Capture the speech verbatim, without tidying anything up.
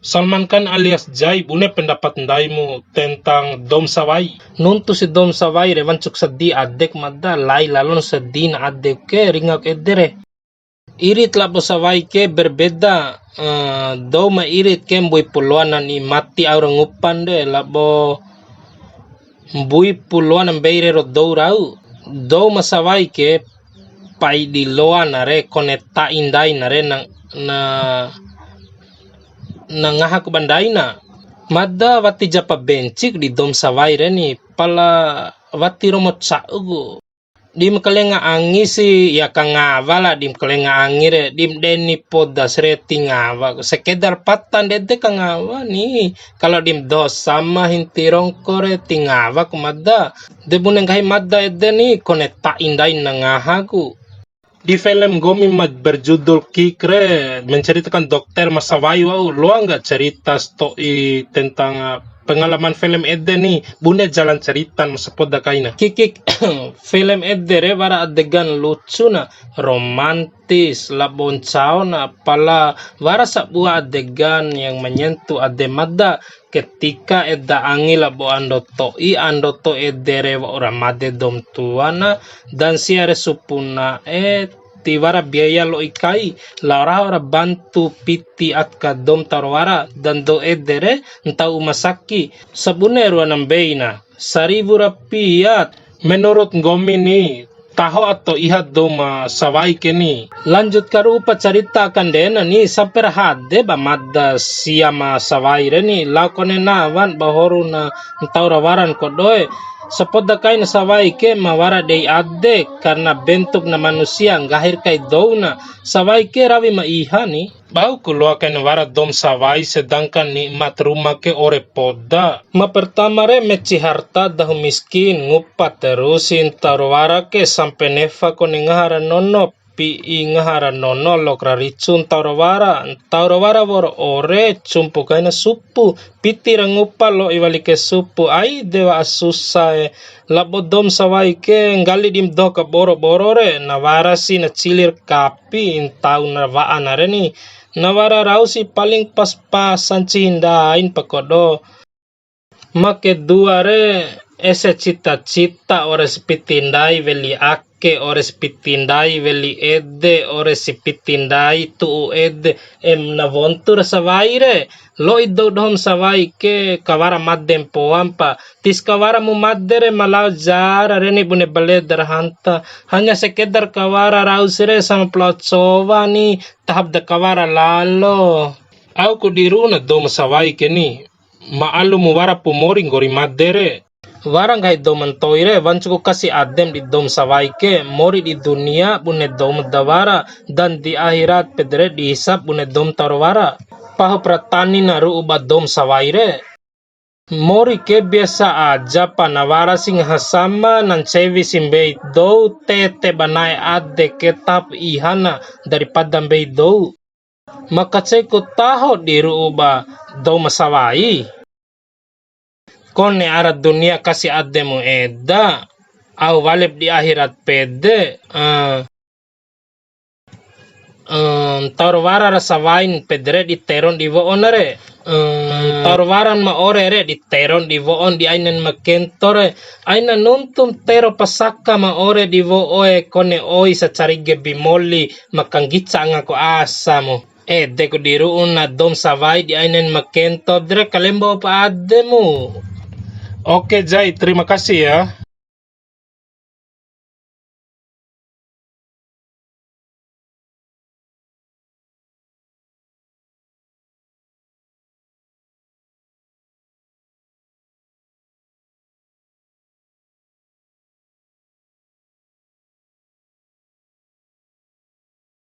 Salman Khan alias Jai, bune pendapat ndaimu tentang dou ma sawai? Nuntu si dou ma sawai re, wancuku sedi adeku mada, lai lalon sedi na adeku ke, ringaku ede re. Irit labo sawai ke berbeda, eh, dou ma irit ke mbuipu loa na ni mati au ra ngupan de, labo mbuipu loa na mbei rero dou rau. Dou ma sawai ke pai di loa na re, kone ta'i ndai na re, na, na, na ngahaku ba ndai na. Mada wati japa benciku di dou ma sawai re ni, pala wati romo ca'uku. Dim kalenga angi si, ya kangawa la dim kalenga angi re, dim deni poda si re tingawa. Sekedar pata ndede kangawa ni. Kalau dim dosa ma hinti rongko re tingawaku mada. De bune nggahi mada ede ni, kone ta'i ndai na ngahaku. Di film nggomi ma berjudul Kick re, menceritakan dokter ma sawai wa'u, loa nggak cerita sato'i tentang, eh, pengalaman film ede ni, bune jalan cerita ma sapoda kaina. Kick, Kick, film ede re wara adegan lucu na, romantis, labo ncao na, pala wara sabua adegan yang menyentuh ade mada, ketika eda angi labo ando to'i, ando to'i ede re wa'ura made dou ma tua na, dan sia re supu na'e, tiwara biaya lo'i kai, lao raho ra bantu piti aka dou ma ntau ra wara, dan dou ede re ntau uma saki, sabune rua na mbei na, saribu rupiah. Menurut nggomi ni, taho ato iha dou ma sawai ke ni? Lanjut karu'u pa carita akande na ni, sampe ra hade ba mada sia ma sawai re ni, lao kone nawan ba horu na ntau ra waran kodoe. Sapoda kaina sawai ke ma wara dei ade, karena bentuk na manusia, nggahir kai dou na. Sawai ke rawi ma iha ni. Bau ku loa kain wara dou ma sawai, sedangkan nikmat Ruma ke ore poda. Ma pertama re, meci harta dahu miskin, ngupa terusi ntau ra wara ke sampe nefa kone ngaha ra nono, pi'i ngaha ra nono, loak ra ricu ntau ra wara, ntau ra wara wa'ura ore, cumpu kaina supu, piti ra ngupa lo'i wali ke supu, ai de wa'a susa e. Labo dou ma sawai ke, nggali dim doho kaboro-boro re, na wara si na cilir kapi, ntau na wa'a na re ni, na wara rau si paling pas-pasan, cihi ndain pa kodo. Ma kedua re, ese cita-cita, ore si piti ndai weli ake, ore si piti ndai weli ede, ore si piti ndai tu'u ede, em na wontu ra sawai re, lo'i dou doho ma sawai ke, kawara made mpoa mpa, tis kawara mu made re ma lao jara re ni bune bale darhanta, hanya sekedar kawara rau si re sama pala cowa ni, tahap da kawara lalo. Au ku di ru'u na dou ma sawai ke ni, ma'alumu wara pu mori nggori made re. Wara nggahi dou ma ntoi re, wancuku kasi adem di dou ma sawai ke, mori di dunia bune dou ma da wara, dan di akhirat pede re di hisab bune dou ma ntau ra wara. Pahup ra tani na ru'u ba dou ma sawai re. Mori ke biasa aja pa, na wara si ngaha sama, na ncewi si mbei dou, tete ba na'e ade ke tahap iha na daripada mbei dou. Ma kaceiku taho di ru'u ba dou ma sawai. Kone ara dunia kasi ademu eda, au walip di akhirat pede, eh, eh, ntau ra wara ra sawain pede re di teron di wo'on re. Eh, ntau ra waran ma ore re di teron di wo'on di ainen ma kento re. Aina nuntum tero pasaka ma ore di wo'o e, kone oi sacarige bimoli ma kanggica ngaku asamu. Ede ku di ru'u na dou ma sawai di ainen ma kento re, kalembo pa ademu. Oke, Jai, terima kasih ya.